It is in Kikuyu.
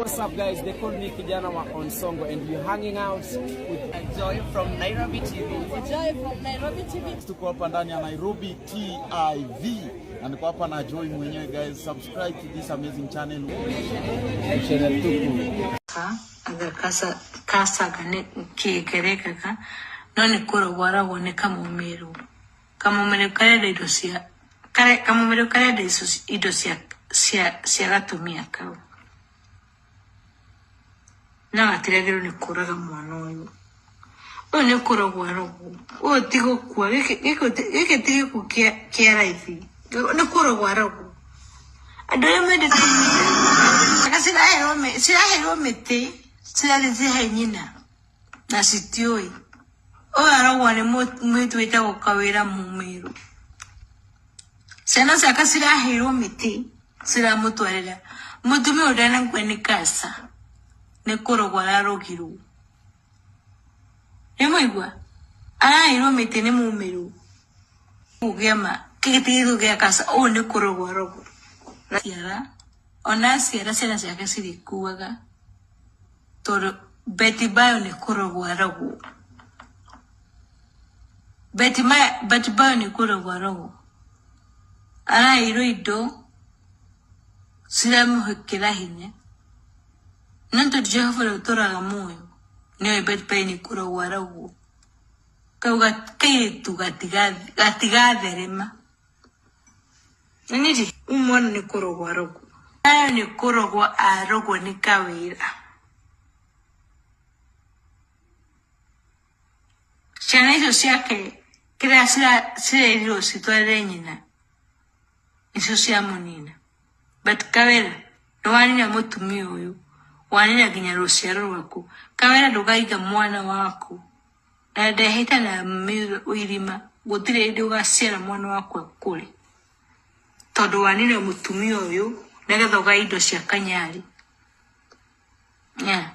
What's up guys? They call me Kijana wa Onsongo and we're hanging out with Joy from Nairobi TV. Joy from Nairobi TV. Tuko hapa ndani ya Nairobi TV na niko hapa na Joy mwenyewe guys. Subscribe to this amazing channel. Channel Tuku. Anga kacaga nĩ kĩ kerekaga no nĩ kũrogwo arogwo nĩ kamũmĩrũ kamũmĩrũ karenda indo cia kamũmĩrũ karenda indo cia gatumia kau no gatiragĩrwo nĩ kũraga mwana ũyũ ũyũ nĩ kũrogwo arogwo ũyũ ti gũkua gĩkĩ ti gĩkuũ kĩa raithi nĩ kũrogwo arogwo andũ arĩa mendete ciraheirwo mĩtĩ cirathiĩ cihe nyina na citiũĩ ũyũ arogwo nĩ mũirĩtu wĩtagwo Kawĩra Mũmĩrũ ciana ciake ciraheirwo mĩtĩ ciramũtwarĩra mũtumia ũyũ ndanakua nĩ kasa nĩ kũrogwo ararogirwo nĩ mwaigua araheirwo mĩtĩ nĩ Mũmĩrũ gĩama gĩkĩ ti gĩkuũ gĩa kasa ũyũ nĩ kũrogwo arogwo ciara ona ciara ciana ciake cirĩkuaga tondũ Betty Bayo nĩ kũrogwo arogwo Betty Bayo nĩ kũrogwo arogwo araheirwo indo ciramũhĩkĩra hinya no tondũ Jehova ũrĩa ũtũraga muoyo nĩoĩ Betty Bayo nĩ kũrogwo arogwo kau kairĩtu gatigatherema nĩ mwana nĩ kũrogwo arogwo Bayo nĩ kũrogwo arogwo nĩ Kawĩra ciana icio ciake kĩrĩa cirerirwo citwarĩre nyina nĩcio ciamũnina but Kawĩra nĩwanina mũtumia ũyũ wanina nginya rũciaro rwaku Kawĩra ndũgaiga mwana waku na ndehĩta na irima gũtirĩ hĩndĩ ũgaciara mwana waku akũre tondũ wanina mũtumia ũyũ nĩgetha ũgae indo cia kanyarĩ. Yeah.